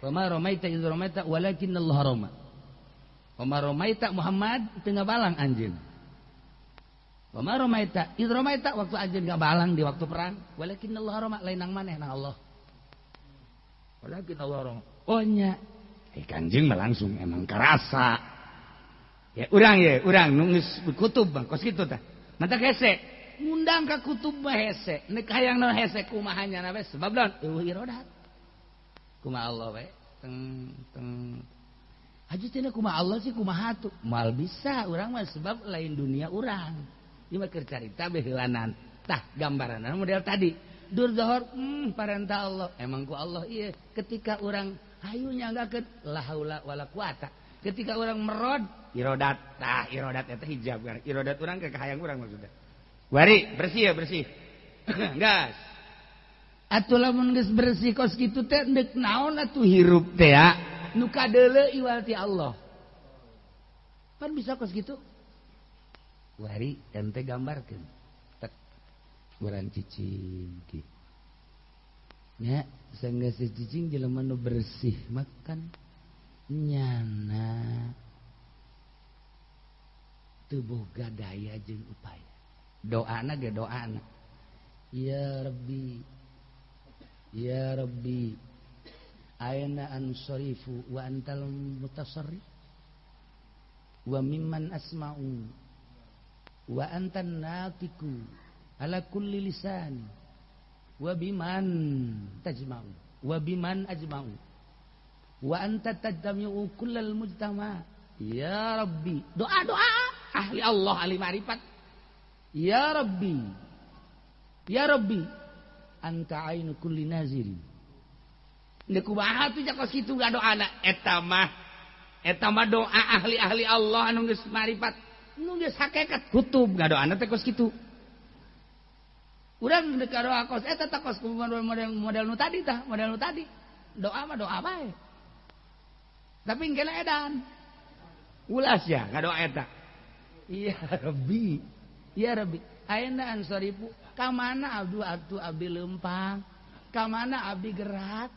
Wa ma ramaita iz ramaita walakinnallaha rama. Wa ma ramaita Muhammad teu ngabalang anjeun. Wa ma ramaita iz ramaita waktu anjeun ngabalang di waktu perang, walakinnallaha rama lain nang maneh nang Allah. Walakinnallaha rama. Oh nya. Eh kanjeng mah langsung emang karasa. Ya urang nu geus kutub bang kos kitu tah. Mata hese ngundang ka kutub mah hese, nek hayang naon hese kumaha nya we sebab naon eueuh iradat. Kumaha Allah we teng teng haji cenah kumaha Allah sih kumaha tuh moal bisa urang mah sebab lain dunia urang. Ieu mah keur carita beheulanan. Tah gambaranna model tadi. Dur zohor parentah Allah. Emang ku Allah ieu ketika urang hayu nyanggakeun la haula wala quwata. Ketika urang merod irodat tah irodat eta hijab kan. Irodat urang ke kahayang urang maksudna. Wari bersih ya bersih. Gas. Atuh lamun geus bersih kos kitu teh deuk naon atuh hirup teh ya. Nu kadeuleu iwal ti Allah. Pan bisa kos kitu. Wari ente gambarkeun. Tek urang cicing ki. Nya sanggeus cicing jelema nu bersih makan nyana teu boga daya jeung upaya. Doana ge doana. Ya Rabbi, ya Rabbi, aina ansarifu wa antal mutasarrif wa mimman asma'u wa antan natiku ala kulli lisan wa biman tajma'u wa biman ajma'u wa anta tajtami'u kullal mujtama. Ya Rabbi, doa-doa ahli Allah ahli ma'rifat. Ya Rabbi, ya Rabbi, anta ainu kulli nazirin. Deuk kumaha tuh kos kitu ngadoana eta mah doa ahli-ahli Allah anu geus ma'rifat, nu geus hakikat kutub ngadoana teh kos kitu. Urang deuk doa kos eta teh kos model nu tadi tah, model nu tadi. Doa mah doa bae. Tapi engkena edan. Ulas ya ngadoa eta. Ya Rabbi, ya Rabbi, aina ansarifu, ka mana abdu atuh abdi leumpang, ka mana abdi gerak,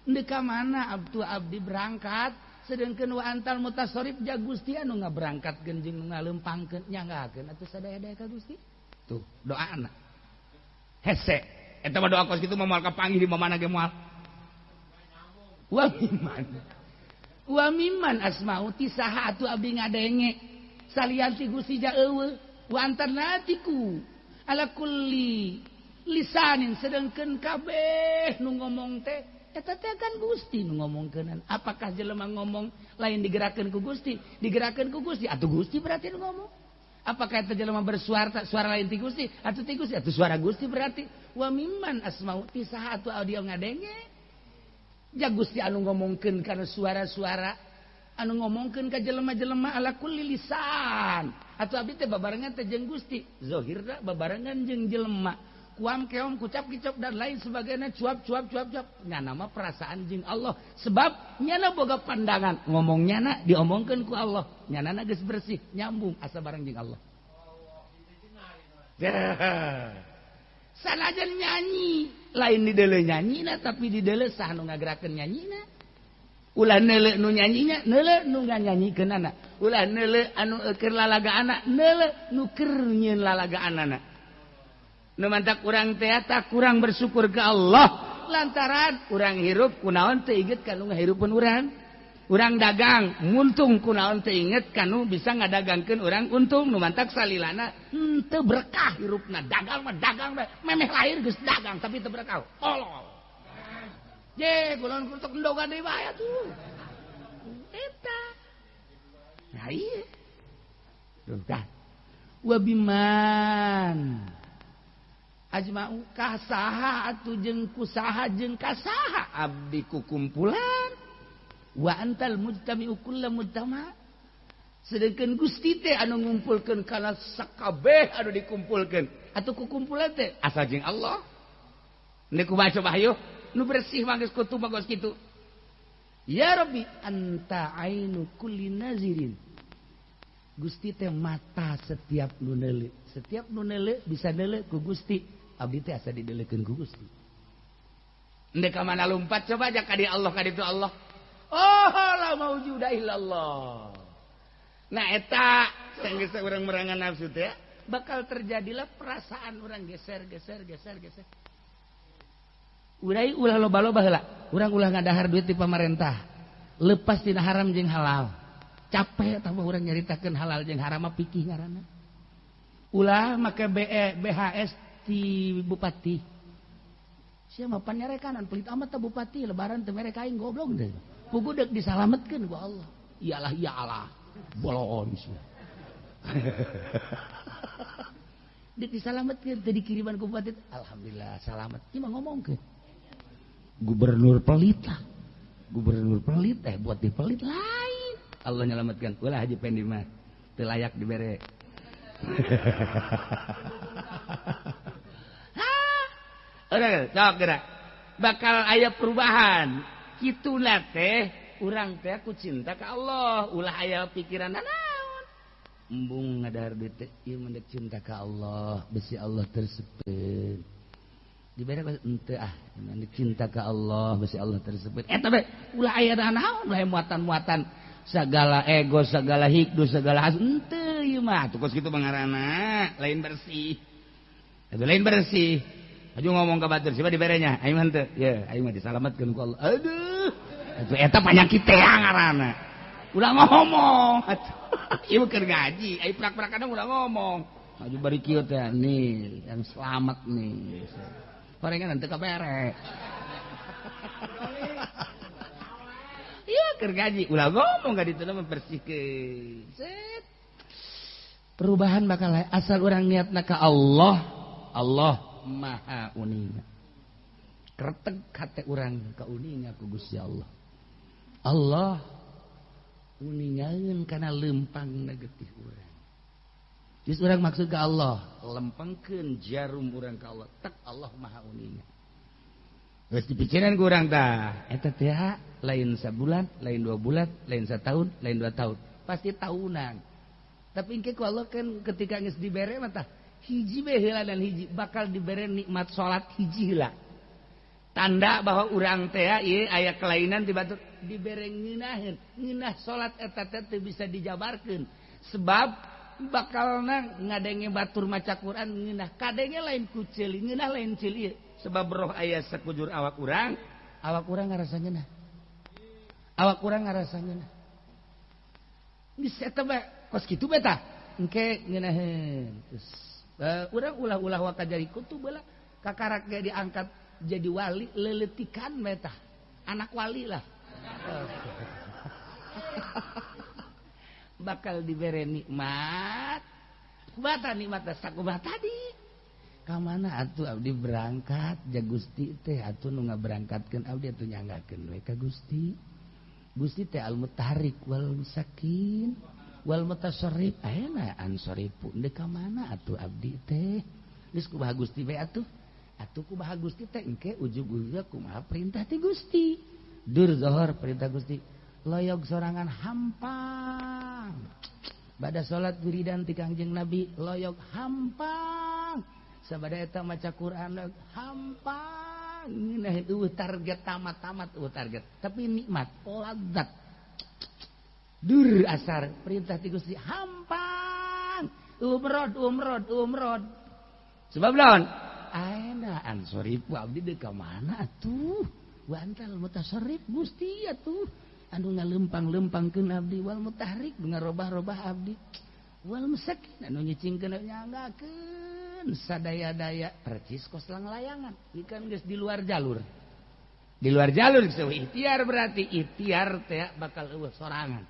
deuk ka mana abdu abdi berangkat, sedengkeun wa antal mutasarrif ja Gusti anu ngaberangkatkeun jeung ngaleumpangkeun nyanggakeun atuh sadaya-daya ka Gusti. Tuh, doana. Hese, eta mah doa kos kitu mah moal kapanggih di mana ge moal. Wa miman. Wa miman asma'u ti saha atuh abdi ngadenge salian ti Gusti ja eueuh. Wa antarnatiku ala kulli Lisanin sedengkeun kabeh nu ngomong teh eta teh kan Gusti nu ngomongkeunan. Apakah jelema ngomong lain digerakkeun ku Gusti? Digerakkeun ku Gusti atuh Gusti berarti nu ngomong. Apakah eta jelema bersuara suara lain ti Gusti? Atuh ti Gusti atuh suara Gusti berarti. Wa mimman asma'u ti saha atuh audio ngadenge? Ja Gusti anu ngomongkeun kana suara-suara anu ngomongkeun ka jelema-jelema ala kulli lisan. Atuh abdi teh babarengan teh jeung Gusti, zahirna babarengan jeung jelema. Kuam keom kucap kicop dan lain sebagainya cuap cuap cuap cuap nyana mah perasaan jeung Allah sebab nyana boga pandangan ngomong nyana diomongkeun ku Allah nyana na geus bersih nyambung asa bareng jeung Allah. Sanajan nyanyi lain di deuleu nyanyina tapi di deuleu sah nu ngagerakeun nyanyina. Ulah neuleu nu nyanyinya neuleu nu nganyanyikeunana. Ulah neuleu anu keur lalagaanna neuleu nu keur nyieun lalagaanana. Nu mantak urang teh eta kurang bersyukur ke Allah lantaran urang hirup kunaon teu inget ka nu ngahirupeun urang. Urang dagang muntung kunaon teu inget ka nu bisa ngadagangkeun urang untung. Nu mantak salilana teu berkah hirupna dagang mah dagang bae memeh lahir geus dagang tapi teu berkah. Tolol. Je kunaon kutok endogan deui bae atuh. Eta. Nah ieu. Duh dah. Wa biman ajma'u kasaha atuh jeung kusaha jeung kasaha abdi kukumpulan wa antal mujtami'u kullu mujtama. Sedengkeun Gusti teh anu ngumpulkeun kana sakabeh anu dikumpulkeun atuh kukumpulan teh asal jeung Allah. Ini kumaha coba hayu nu bersih mah geus kutu bagus kitu. Ya Rabbi anta ainu kulli nazirin. Gusti teh mata setiap nu neuleuh. Setiap nu neuleuh bisa neuleuh ku Gusti. Abdi teh asa dideulekeun ku Gusti. Endek ka mana lumpat coba aja ka di Allah ka ditu Allah. Oh la maujuda illallah. Nah eta sanggeus urang merangan nafsu teh bakal terjadilah perasaan urang geser geser geser geser. Urai ulah loba-loba heula. Urang ulah ngadahar duit di pamarentah. Lepas tina haram jeung halal. Capek tambah urang nyaritakeun halal jeung haram mah pikih ngaranna. Ulah make BE BHS ti bupati. Sia mah panyarekan pelit amat teh bupati lebaran teu mere kain goblok teh. Pugu deuk disalametkeun ku Allah. Iyalah iyalah. Bolon sia. Deuk disalametkeun teh dikiriman ku bupati. Alhamdulillah salamet. Ieu mah ngomongkeun. Gubernur pelit lah. Gubernur pelit teh buat dipelit lain. Allah nyelametkan. Ulah Haji Pendi mah teu layak dibere. Udah, sok gerak. Bakal aya perubahan. Kituna teh urang teh ku cinta ka Allah, ulah aya pikiran naon. Embung ngadahar duit teh ieu mah cinta ka Allah, besi Allah tersebut. Dibere henteu ah, mendek cinta ka Allah, besi Allah tersebut. Eta bae ulah aya naon, ulah muatan-muatan segala ego, segala hikdu, segala has henteu ieu mah. Tuh kos kitu bangarana, lain bersih. Itu lain bersih. Aju ngomong ka batur, siapa diberenya? Aing mah henteu. Ye, aing mah disalametkeun ku Allah. Aduh. Atuh eta panyakit teh ngaranna. Ulah ngomong. Ieu keur ngaji, ai prak-prakan ulah ngomong. Aju bari kieu teh nih, yang selamat nih. Parengan henteu kabere. Ieu keur ngaji, ulah ngomong ka ditu mah bersihkeun. Set. Perubahan bakal asal urang niatna ka Allah, Allah Maha uninga. Kreteg hate urang ka uninga ku Gusti Allah. Allah uningaeun kana lempangna getih urang. Geus urang maksud ka Allah, lempengkeun jarum urang ka Allah. Tek Allah Maha uninga. Geus dipikiran ku urang tah, eta teh lain sabulan, lain 2 bulan, lain satahun, lain 2 tahun. Pasti tahunan. Tapi engke ku Allah kan ketika geus dibere mah tah hiji bae heula dan hiji bakal dibere nikmat salat hiji heula. Tanda bahwa urang teh ieu aya kelainan ti batur dibere ngeunaheun. Ngeunah salat eta teh teu bisa dijabarkeun. Sebab bakalna ngadenge batur maca Quran ngeunah kadenge lain ku ceuli, ngeunah lain ceuli. Sebab roh aya sakujur awak urang ngarasa ngeunah. Awak urang ngarasa ngeunah. Geus eta bae kos kitu bae tah. Engke ngeunaheun. Terus urang ulah-ulah wakajari kutu bala Kakarak ge diangkat jadi wali leletikan metah. Anak wali lah. Bakal dibere nikmat. Bata nikmat sakumaha tadi. Ka mana atuh abdi berangkat ja Gusti teh atuh nu ngaberangkatkeun abdi atuh nyanggakeun we ka Gusti. Gusti teh al mutaharrik wal musakin wal mutasarrif ayeuna ansarifu deuk ka mana atuh abdi teh. Geus kumaha Gusti bae atuh. Atuh kumaha Gusti teh engke ujug-ujug kumaha perintah ti Gusti. Dur zohor perintah Gusti. Loyog sorangan hampang. Bada salat wiridan ti Kangjeng Nabi loyog hampang. Sabada eta maca Quran loyog hampang. Ngeunah eueuh target tamat-tamat eueuh target. Tapi nikmat ladzat. Dur asar perintah ti Gusti hampang. Umrod umrod umrod. Sebab naon? Ayeuna ansorifu abdi deuk ka mana atuh? Wa antal mutasarrif Gusti atuh. Anu ngalempang-lempangkeun abdi wal mutahrik nu ngarobah-robah abdi wal musakin anu nyicingkeun nyanggakeun sadaya-daya percis kos langlayangan ikan geus di luar jalur. Di luar jalur geus ikhtiar berarti ikhtiar teh bakal eueuh sorangan.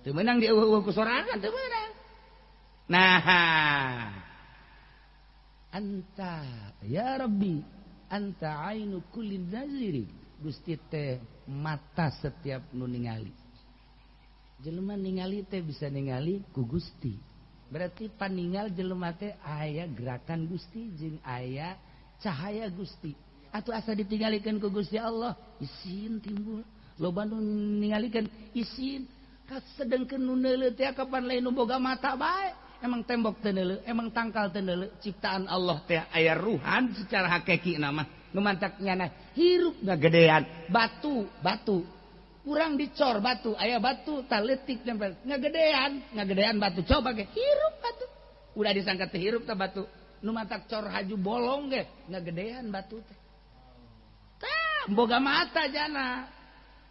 Teu meunang dieueuh-eueuh ku sorangan teu meunang. Nah, anta ya Rabbi anta ainu kulli naziri. Gusti teh mata setiap nu ningali. Jelema ningali teh bisa ningali ku Gusti. Berarti paningal jelema teh aya gerakan Gusti jeung aya cahaya Gusti. Atuh asa ditinggalikeun ku Gusti Allah, isin timbul. Loba nu ningalikeun isin. Kasedengkeun nu neuleuh teh kapan lain nu boga mata bae. Emang tembok teu neuleuh, emang tangkal teu neuleuh. Ciptaan Allah teh aya ruhan secara hakiki nama. Nu mantak nyana hirup ngagedean batu batu kurang dicor batu aya batu taletik nempel ngagedean ngagedean batu coba ge hirup batu udah disangka teh hirup teh batu nu mantak cor haju bolong ge ngagedean batu teh tah boga mata jana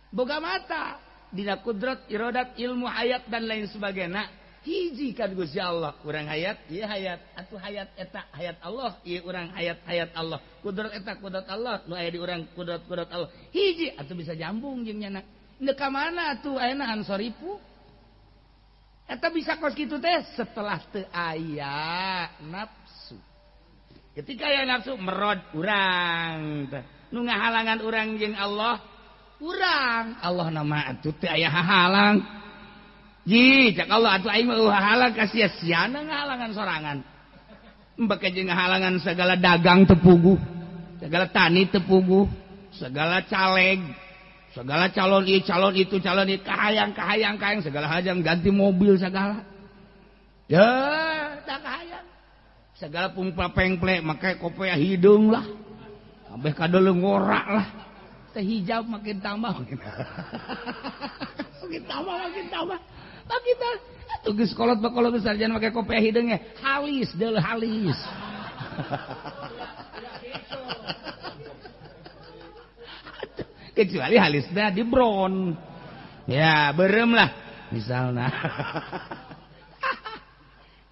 boga mata dina kudrat iradat ilmu hayat dan lain sebagainya. Hiji kan Gusti Allah urang hayat ieu hayat atuh hayat eta hayat Allah ieu urang hayat hayat Allah kudrat eta kudrat Allah nu aya di urang kudrat kudrat Allah hiji atuh bisa jambung jeung nyana deuk ka mana atuh ayeuna ansorifu eta bisa kos kitu teh setelah teu aya nafsu. Ketika aya nafsu merod urang teh nu ngahalangan urang jeung Allah urang Allah nama atuh teu aya hahalang. Ji, cak Allah atuh aing mah halang ka sia-siana ngahalangan sorangan. Bake jeung ngahalangan segala dagang teu puguh, segala tani teu puguh, segala caleg, segala calon ieu calon itu calon ieu kahayang kahayang kahayang segala hajang ganti mobil segala. Ya, tak kahayang. Segala pungpa pengple make kopea hideung lah. Ambeh kadeuleu ngorak lah. Teh hijab makin tambah makin. Makin tambah makin tambah. Kita atuh geus kolot bakolot sarjana make kopiah hideungnya halis deuleuh halis. Kecuali halisna di brown. Ya, beureum lah misalna.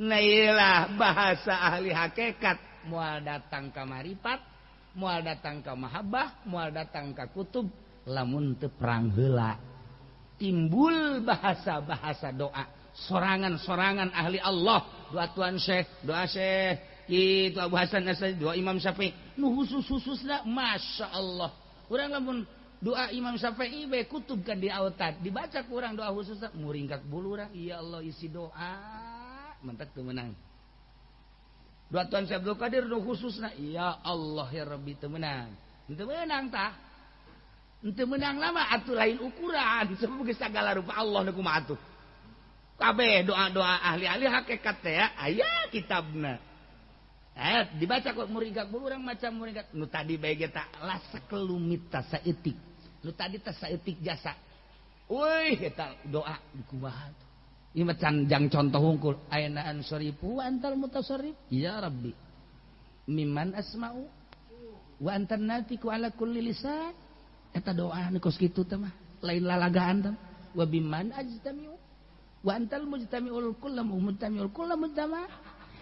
Nah iyalah bahasa ahli hakikat moal datang ka marifat, moal datang ka mahabbah, moal datang ka kutub lamun teu perang heula. Timbul bahasa-bahasa doa sorangan-sorangan ahli Allah, doa Tuan Syekh, doa Syekh itu Abu Hasan Asy'ari, doa Imam Syafi'i nu khusus-khususna Masya Allah. Urang lamun doa Imam Syafi'i bae kutub kan di autad dibaca ku urang doa khususna muringkak bulu urang, ya Allah isi doa mentak teu meunang. Doa Tuan Syekh Abdul Qadir nu khususna ya Allah ya Rabbi teu meunang. Teu meunang tah. Teu meunang lama atuh lain ukuran sebab geus sagala rupa Allah nu kumaha atuh. Kabeh doa-doa ahli-ahli hakikat teh aya kitabna. Dibaca kok muringkak bulu urang maca muringkak nu tadi bae ge ta lasakelumit ta saeutik. Nu tadi ta saeutik jasa. Euy eta doa kumaha atuh. Ieu mah can jang contoh hungkul ayeuna ansorifu wa antal mutasarrif ya Rabbi mimman asma'u wa antan natiku ala kulli lisan. Eta doa nu kos kitu teh mah lain lalagaan teh wa biman ajtamiu wa antal mujtamiul kullam mujtamiul kullam mujtama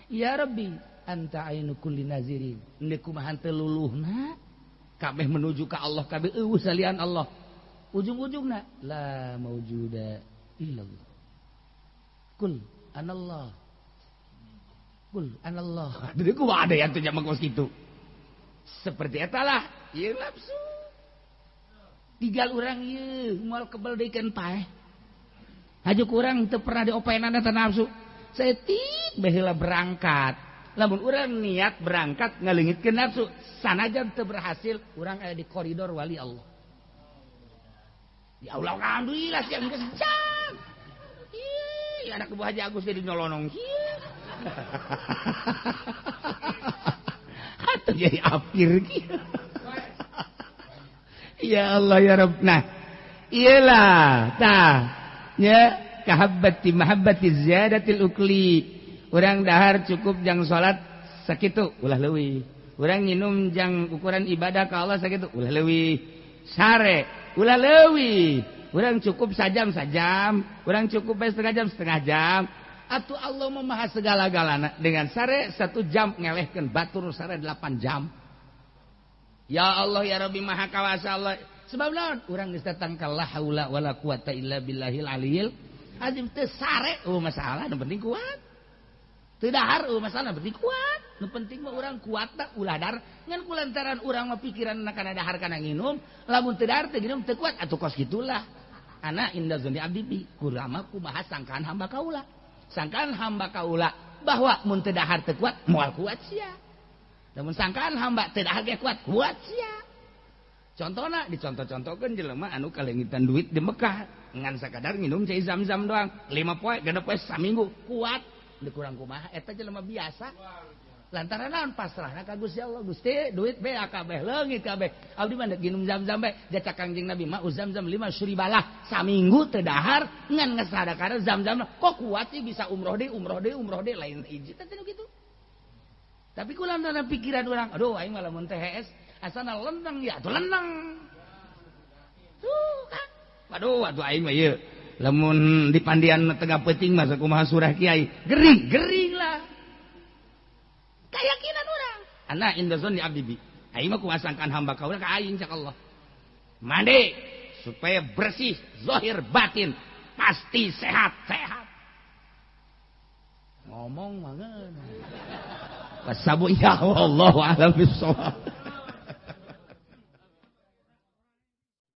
ya Rabbi Anta ainu kulli nazirin. Endek kumaha teu luluhna kabeh menuju ka Allah kabeh eueuh salian Allah. Ujung-ujungna la maujuda illallah. Kul anallah. Kul anallah. Jadi kumaha ada yang teu jamak kos kitu. Seperti eta lah ieu nafsu. Tinggal urang ieu moal kebel deui kan paeh. Haju kurang teu pernah diopenan eta nafsu. Saeutik bae heula berangkat. Lamun urang niat berangkat ngaleungitkeun nafsu, sanajan teu berhasil, urang aya di koridor wali Allah. Ya Allah, alhamdulillah siang geus jam. Ih, anak Bu Haji Agus jadi nyolonong kieu. Atuh jadi apir kieu. Ya Allah ya Rabb. Nah, iyalah tah nya kahabbati mahabbati ziyadatil ukli. Urang dahar cukup jang salat sakitu ulah leuwih. Urang nginum jang ukuran ibadah ka Allah sakitu ulah leuwih. Sare ulah leuwih. Urang cukup sajam sajam, urang cukup bae setengah jam setengah jam. Atuh Allah mah maha segala-galana. Dengan sare 1 jam ngelehkeun batur sare 8 jam. Ya Allah ya Rabbi maha kawasa Allah. Sebab naon? Urang geus datang ka la haula wala quwata illa billahil aliyil azim. Teu sare eueuh masalah, nu penting kuat. Teu dahar eueuh masalah, nu penting kuat. Nu penting mah urang kuat tak ulah dahar. Ngan kulantaran urang mah pikiranna kana dahar kana nginum, lamun teu dahar teu nginum teu kuat atuh kos kitulah. Ana inda zonni abdi bi kurama kumaha sangkaan hamba kaula. Sangkaan hamba kaula bahwa mun teu dahar teu kuat moal kuat sia. Namun sangkaan hamba teu dahar ge kuat, kuat sia. Contohna dicontoh-contohkeun jelema anu kaleungitan duit di Mekah ngan sakadar nginum cai zam-zam doang 5 poe 6 poe saminggu kuat. Di kurang kumaha eta jelema biasa. Lantaran naon pasrahna ka Gusti Allah. Gusti duit bae kabeh leungit kabeh. Abdi mah nginum zam-zam bae. Jacak Kangjeng Nabi mah zam-zam 5 syuribalah saminggu teu dahar ngan ngesadakana zam-zam kok kuat sih bisa umroh deui umroh deui umroh deui lain hiji teh kitu. Tapi ku lantaran pikiran urang aduh aing mah lamun teh hees asana lenteng ya atuh lenteng. Tuh kan. Waduh atuh aing mah ieu lamun di pandian tengah peuting mah sakumaha surah kiai gering gering lah. Keyakinan urang. Ana inda zonni abdi bi. Aing mah kumaha sangkaan hamba kaula ka aing cak Allah. Mandi supaya bersih zahir batin pasti sehat sehat. Ngomong mah ngeunah. Wasabu ya wallahu a'lam bissawab.